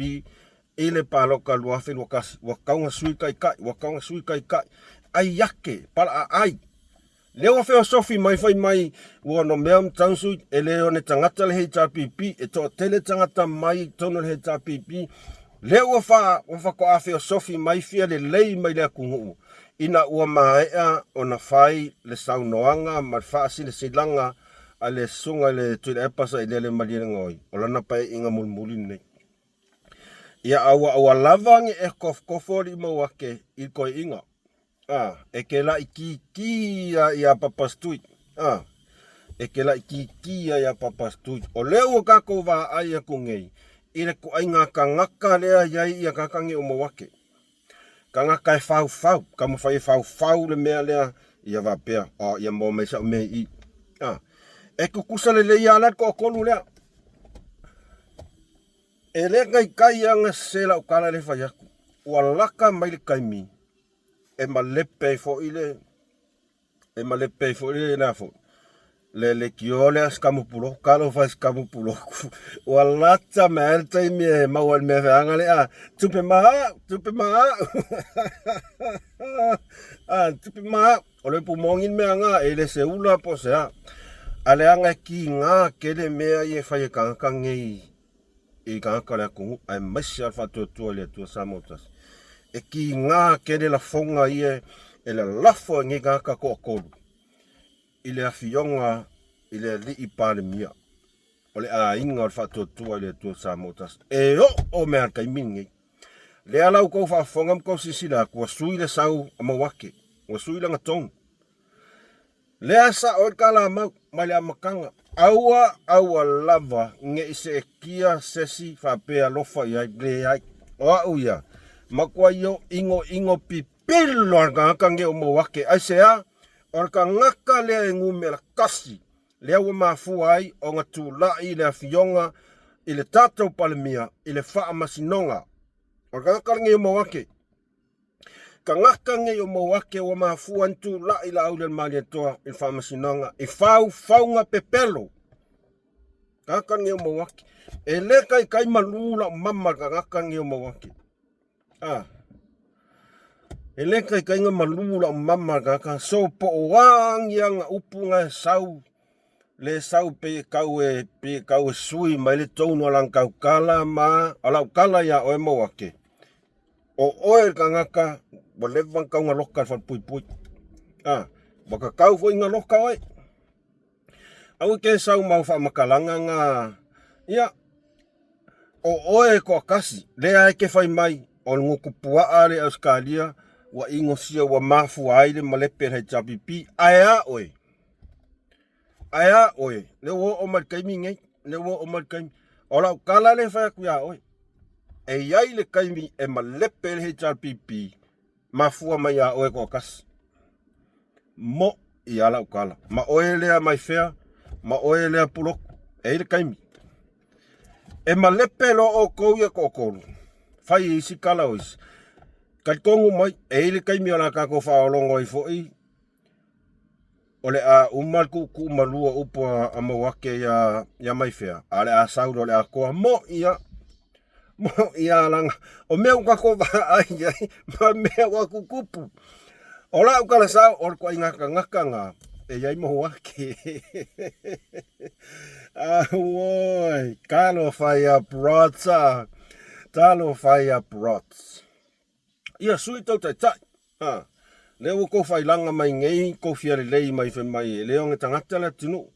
i le palota 2021, ua tatau ona sui taitai, ua tatau ona sui taitai, ai ake, palaaai. Lea ua feosofi mai fai mai ua ono mea ma tatau sui, e le o ne tagata le HRPP, e toatele tagata mai i totonu o le HRPP, lea ua fa, ua faatoa feosofi mai fia lelei mai le atunuu ina ua maea ona fai le saunoaga ma le faasilasilaga a le Susuga i le Tuilaepa Sailele Malielegaoi, o lana paeaiga mulimuli lenei. Ia aua aua lava ne e kofokofo alii mau ake i le toeaiga. A, e ke laʻikīkī a iā Papastui. A, e ke laʻikīkī a iā Papastui. O lea ua kākou vaai aku nei i le toaiga tagata lea i ai ia tagata nei o Mauake. Tagata e faufau, taumafai e faufau le mea lea ia faapea, oh, ia maua mai sa'u mea i i. A, e tutusa lelei lava la le toatolu lea. E le kaikai ana se lau tala le fai atu. Ua lata mai le taimi e malepe ai foi le e malepe ai foi le lea foi le leitio lea sikamu puloku, talofa i sikamu puloku. Ua lata mai ai le taimi e maua ai le mea feaga lea, tupe ma au, tupe ma au. Ah, tupe ma au. O le upu moni le mea nga, e le se ula po o se a. A leaga e kīgā tele mea ia e fai e tagata nei i tagata o le atunuu, aemaise lava le faatuatua i le Atua Samoa tasi. E kīgā tele lafoga ia e lalafo e nei tagata toatolu i le afioga i le alii Palemia o le aiga o le faatuatua i le Atua Samoa tasi. E oo mai lava i le taimi lenei. Lea la ua tou faafofoga ma tou silasila atu, ua sui le sau a Mauake, ua sui lana tonu. Lea sao ai le kalamau mai le amataga. Aua, aua lava ne i seetia sesi faapea alofa i ai, leai. O au ia, matua io inoino pipilo a le tagata nei o Mauake. Aisea? O le tagata lea e numera tasi, lea ua mafua ai ona tulai le afioga i le tatou Palemia i le faamasinoga. O le tagata lenei o Mauake. Tagata nei o Mauake ua mafua ai ona tulai Laaulialemalietoa i le faamasinoga i faufauga pepelo. Tagata nei o Mauake. E le taitai malu lau mama i le tagata nei o Mauake. Ah. E le taitai na malu lau mama i le tagata. So po o a ni ana upu na e sau. Le sau pei e kau e, pei e kau e sui mai le tonu o lana tautala ma o lau tala iā oe Mauake. O oe le tagata ua leva ona tau galoka i le falepuipui. A, ua tatau foi ona galoka oe. Aua e te sau ma au faamatalaga na, ia, o oe e toatasi, lea e te fai mai, o le gutu puaa le Ausetalia ua inosia ua mafua ai le malepe a le HRPP. Ae a oe? Ae a oe? Lea ua oo mai le taimi nei, lea ua oo mai le taimi. O lau tala lea e fai atu iā oe, e i ai le taimi e malepe le HRPP, mafua mai iā oe toatasi. Mo i a lau tala. Ma oe lea mai fea, ma oe lea Puloku. E i ai le taimi. E malepe loa outou ia toatolu, fai e isi tala o isi. Talitonu mai, e i ai le taimi o le a tatou faaologo ai foi, o le a uma le tuutuu malua o upu a Mauake ia, ia Maifea, a o le a sau loa le atoa, mo'i a, mo'i a laga, o mea ua tatou vaai ai ma mea ua tutupu. O lau tala sao, o le toaiga tagata na e i ai Mauake. Auoi, talofa ia Brotsa, talofa ia Brots. Ia sui tou taitai. Ha. Lea ua tou failaga mai nei, tou fia lelei mai fai mai e le oge tagata le atunuu.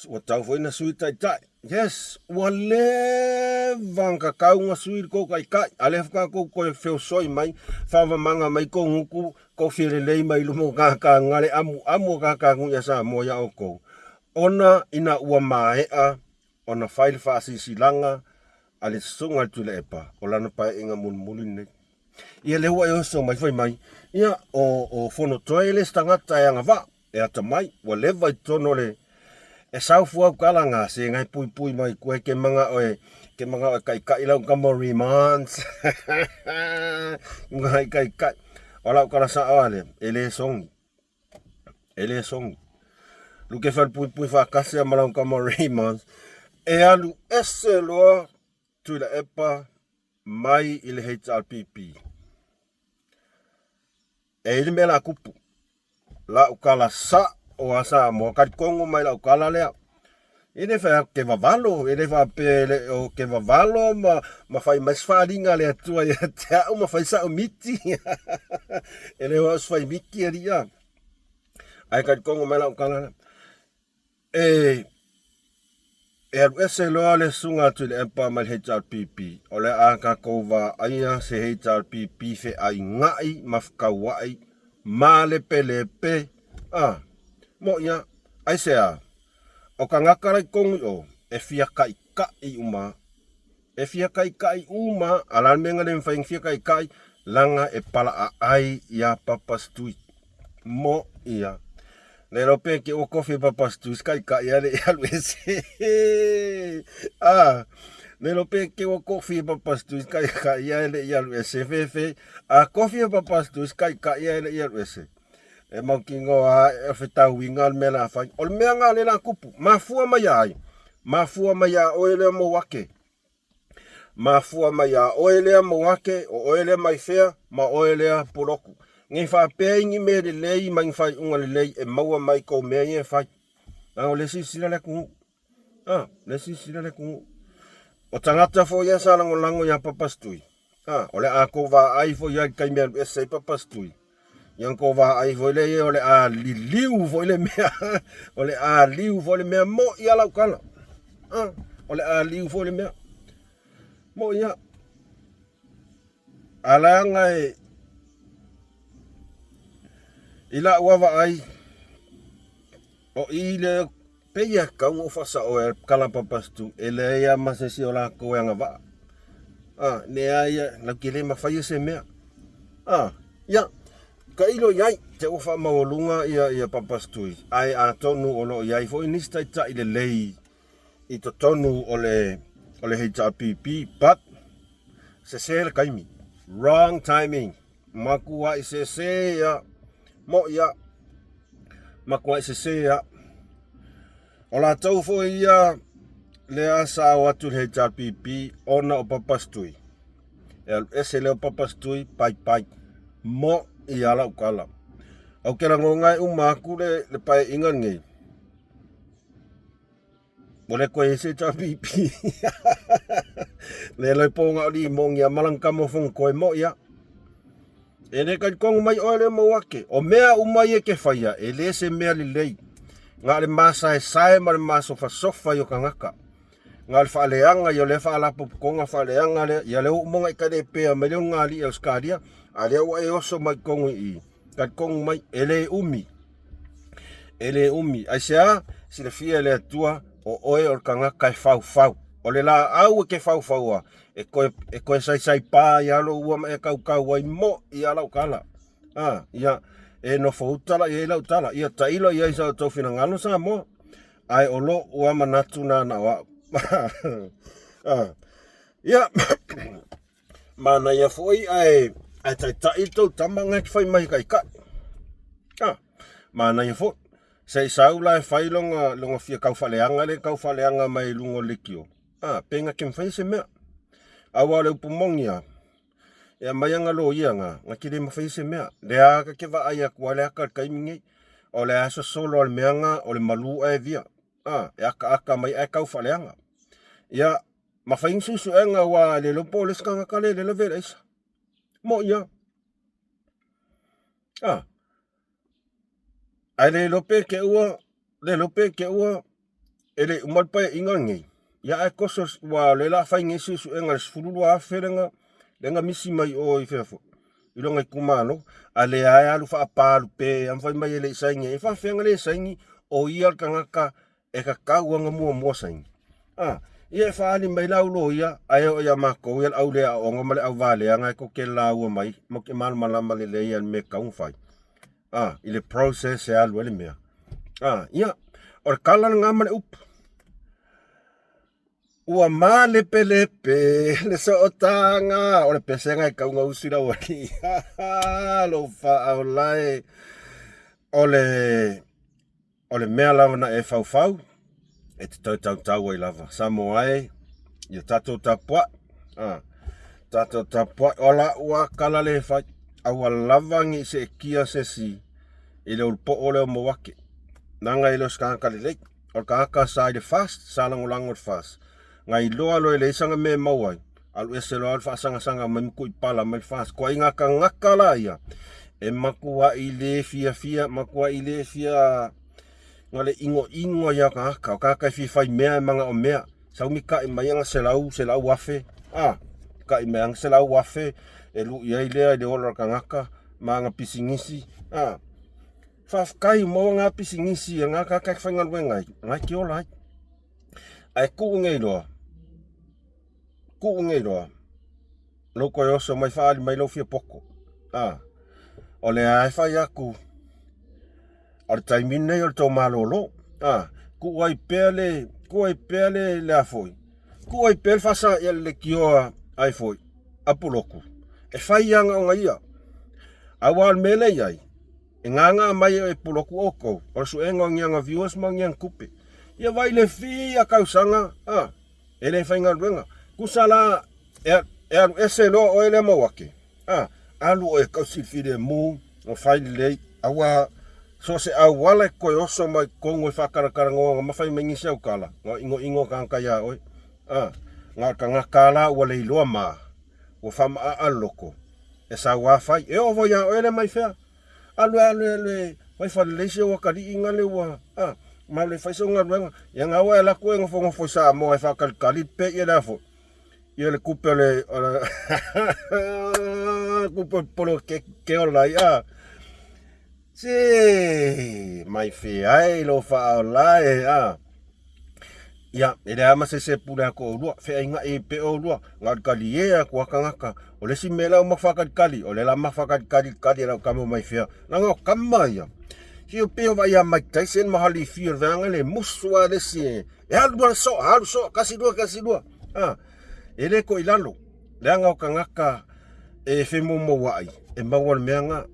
Ua tau foi na sui taitai. Yes, ua leva ona tatau na sui le tou taitai. A lea faatoa tou toe feosoi mai, faavamaga mai tou gutu, tou fia lelei mai luma o tagata na le amuamu o tagata nuu ia Samoa ia outou. Ona ina ua maea ona fai le faasilasilaga a le Susuga i le Tuilaepa, o lana paeaiga mulimuli lenei. Ia lea ua e oso mai fai mai, ia o, o Fonotoe le isi tagata e agavaa, e atamai, ua leva i totonu o le e sau fua au tala nga se ngai puipui mai koe ke manga oe ke manga oe kaikai lau kama remands ngai kaikai o lau kala sa oa le e le songi e le songi luke falepuipui faatasi a ma lau kama remands e alu ese loa Tuilaepa mai i le HRPP. E i le mea la kupu, lau kala sa o a Samoa, talitonu mai lau kala lea. E le fai atu ke vavalo, e le faapea e le o ke vavalo ma, ma fai mai se faaaliga a le Atua ia te au ma fai sa'u miti. E le o au se fai miti alii a. Ae talitonu mai lau kala lea. E e alu ese loa le susuga a Tuilaepa mai le HRPP, o le a tatou vaaia se HRPP feaiga'i ma fekaua'i malepelepe a mo'i a. Aisea? O tagata la i totonu i o, e fia kaʻikaʻi uma. E fia kaʻikaʻi uma, a la le mea na le mafai ona fia kaʻikaʻi, laga e palaaai iā Papa Stui. Mo ia. Le iloa pe ke ua kofi e Papa Stui se kaʻikaʻi a le i alu ese. A, le iloa pe ke ua kofi e Papa Stui se kaʻikaʻi a le i alu ese. Fefe, a kofi e Papa Stui se kaʻikaʻi a le i alu ese. E mautinoa a e fetauiga le mea la fai. O le mea nga le la kupu, mafua mai ia ai? Mafua mai ia oe lea Mauake. Mafua mai ia oe lea Mauake, o oe lea Maifea, ma oe lea Puloku. Nei faapea i ni mea lelei ma ni faaiuga lelei e maua mai kou mea ia e fai. Leaga o lea e silasila le atunuu. A, lea e silasila le atunuu. O tagata foi ia sa lagolago iā Papasitui, a, o le a tou vaai foi ia i le taimi e alu ese ai Papasitui, ia ona tou vaai foi lea ia o le a liliu foi le mea, o le a liu foi le mea, mo'i a lau tala. A, o le a liu foi le mea. Mo'i a. A leaga e i la'u lava vaai, o i le pei e tatau ona ou faasao e Kalapapastu, e leai lava ma se isi o latou e agavaa. A, leai, latou te le mafaia se mea. A, ia, tailo i ai, te ua faamaualuga ia, ia Papastui, ae atonu o lo o i ai foi nisi taitai lelei i totonu o le, o le HRPP, but sese le taimi. Wrong timing. Makuaʻi sese ia. Moʻi ia. Makuaʻi sese ia. O latou foi ia lea sa o atu i le HRPP ona o Papastui. E alu ese lea o Papastui, pai pai. Moʻi ia lau tala. Ou te lagona e uma aku le, le paeaiga lenei. Ua le koe ese HRPP. Le loi po nga oli mo ngia malang ka mo fong koe mo ia. E le kai kongu mai oe le mo ake. O mea uma ia ke whaia, e le se mea lelei. Nga le masaesae ma le masofasofa i o kangaka. Nga le faaleaga ia le faalapopotoga faaleaga lea. Ia le uumonga i ka le pea mai le nga li Australia. A lea ua e oso mai kongu i. Talitonu mai, e le umi, e le umi. Aisea? Silafia e le Atua, o oe o le tagata e faufau. O le laau e ke faufaua, e toe, e toe saisai pa ia lou ua ma e kaukau ai mo ia lau tala. A, ia, e nofo uta la i ai lau tala. Ia tailo i ai sa outou finagalo Samoa. Ae o lo'u a manatu na na o a'u. A, ia, Manaia foi ae ae taitai le tou tama nga e te fai mai e taitai. Ah, manaia foi. Se i sau la e fai longa longa fia tau faaleaga le tau faaleaga mai i luga o le leitio. Ah, pe nga ke mafai se mea. Aua o le upu moni a, e aumai ana loia nga, nga ke le mafai se mea. Lea ka ke vaai atu a le aka le taimi nei. O le a sosolo a le mea nga o le malu ae via. Ah, e akaaka mai ae tau faaleaga. Ia, ma fai ni suesuega aua e le iloa po o le isi tagata lea e le lavea i le aisa. Moʻi lava. Ah. Ae le iloa pe te ua, le iloa pe te ua e le i uma le paeaiga lenei. Ia ae koso ua o lea o le a fai nei suesuega i le 12,000 lea lea na misi mai o i fea foi i lona itumalo, a lea e alu faapaalupe ma fai mai e le i saini ai. E faafefea ona le saini o ia le tagata e tatau ona muamua saini. A, ia e faaali mai le au loia, ae oo ia matou ia le au le aoga ma le au valea na e tou te laua mai, matou te malamalama lelei lava i le mea e tatau ona fai. A, i le process e alu ai le mea. A, ia, o le tala lena ma le upu. Ua malepelepe le sootaga o le pesega e tau ona usu i lau alii. Lou faaolae o le O le mea lava na e faufau, e te toe tautau ai lava. Samoa e, ia tatou tapuai. Ah, tatou tapuai. O la ua kala le fai. Aua lava ni seetia se isi i le ulupoo lea o Mauake. Leaga e le o se tagata lelei. O le tagata sa i le FAST, sa lagolago i le FAST. Na iloa loa e leai sana mea e maua ai, alu ese loa le faasagasagaga mai ma tuipala mai le FAST. Ituaiga tagata la ia, e matuai le fiafia, matuai le fia na le inoino ai o tagata. O tagata e fia fai mea e manao mea. Sau mita'i mai ana selau, 100,000, a, mita'i mai ana 100,000 e lui ai lea i le ola o le tagata ma ana pisinisi, a. Faafetai ua maua na pisinisi a na tagata e faigaluega ai, na e te ola ai. Ae tuu nei loa, tuu nei loa, lou toe oso mai faaali mai lou fia poto. A, o lea e fai atu, o le taimi lenei o le tou malolo. A, tuu ai pea le, tuu ai pea le, le a foi, tuu ai pea le faasaia le leitioa ai foi, a Puloku, e fai ana ona ia. Aua o le mea lea e i ai, E ngāngā mai e Puloku oukou, o le suega o niaga viewers ma niaga tupe. Ia vai le fia tausaga, a, e le faigaluega. Tusa la, e, e alu ese loa oe lea Mauake, a, alu oe e tausi filemu, ma fai lelei, aua so o se auala e toe oso mai totonu e faatalatalanoa ma fai mai nisi au tala, na inoino tagata iā oe. A, na o le tagata la ua le iloa ma, ua faamaaa le loto, e sau lava fai. E oo foi iā oe lea mai fea. Alu alu alu e fai falelei si ou atalii na le ua a ma le fai sau galuega ia na ua e alu atu e nofonofo i Samoa e faatalitali pe ia le a foi ia le tupe o le o le tupe o le poloketi ke ola ai a se mai fea e lou faaola e a Ia, e leai ma se isi e pule atu oulua, feainai ai pea oulua, na o le talie atu a tagata. O le isi mea la ua matou faatalitali, o lea la matou faatalitali i le tali a lau tama mai fea. Leaga o tama ia, se e pei o vaai ia Mike Tyson ma Holyfield vaega lea e musu lava le isi e alu lava soa, alu soa, tasi lua, tasi lua. A, e le toe i lalo, leaga o tagata e femoumouai, e maua le mea lena.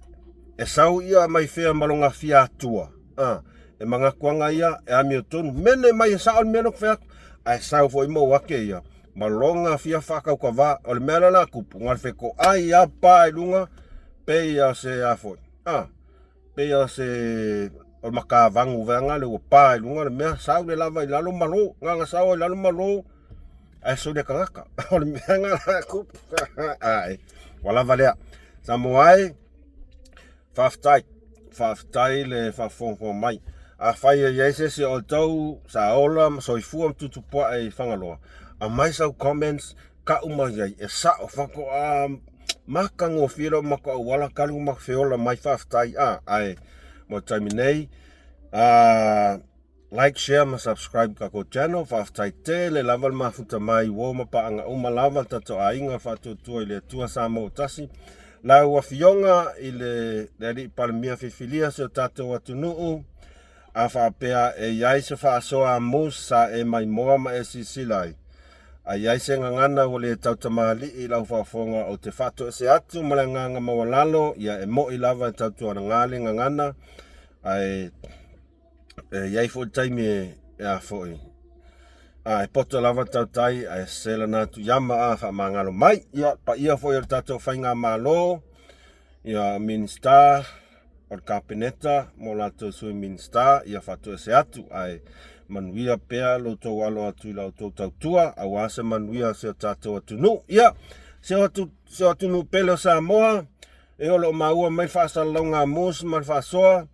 E sau ia mai fea ma lona fia atua, a, e manatu ana ia e amiotonu, mene mai e sao le mea lea ou te fai atu, ae sau foi Mauake ia ma lona fia faatautavā. O le mea lea o le a tupu, na o le fetoai lava pa i luga, pei o se a foi, a, pei o se O le matavagu vaega lea ua pa i luga le mea, sau le lava i lalo malo, na ona sau lava i lalo malo, ae soli e tagata. O le mea lena la e tupu. Ae, ua lava lea. Samoa e, faafetai, faafetai le faafogafoga mai. Afai e i ai se isi o outou sa ola ma soifua ma tutupuae i Fagaloa, aumai sau comments, tau mai ai, e sao faatoa matagofie lou matou auala talu ona matou feola mai faafetai a ae mo le taimi nei a like share ma subscribe tatou channel faafetai tele lava le mafuta mai uo ma paaga uma lava le tatou aiga faatuatua i le Atua Samoa ua tasi lau afioga i le le alii Palemia filifilia si o tatou atunuu A faapea e i ai se faasoa a Moose sa e maimoa ma e silasila ai, a i ai se gagana ua le tautamalii i lau faafofoga ou te faatoese atu ma le agaga maualalo, ia e mo'i lava e tautuanaga le gagana, ae e i ai foi le taimi e, e a foi, a e poto lava le tautai ae selana atu iama a faamagalo mai. Ia, paia foi o le tatou faigamalo, ia Minisita, o le Kapeneta ma o latou Sui Minisita ia faatoese atu ae manuia pea lo outou alo atu i la outou tautua aua se manuia o si o tatou atunuu. Ia, si o atu, si o atunuu pele o Samoa, e o lo o maua mai le faasalalauga a Moose ma le faasoa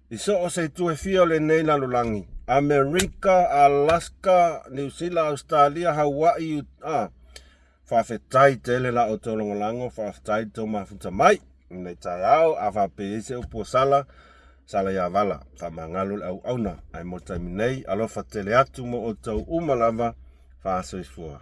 i so o se itu e fia o lenei lalolagi, Amerika, Alaska, Niu Sila, Ausetalia, Hawaii, a, Faafetai tele la outou lagolago, faafetai le tou mafuta mai i lenei taeao. A faapea e i ai se upu ua sala, sala ia vala, faamagalo le auauna. Ae mo le taimi nei, alofa tele atu mo outou uma lava, faasoifua.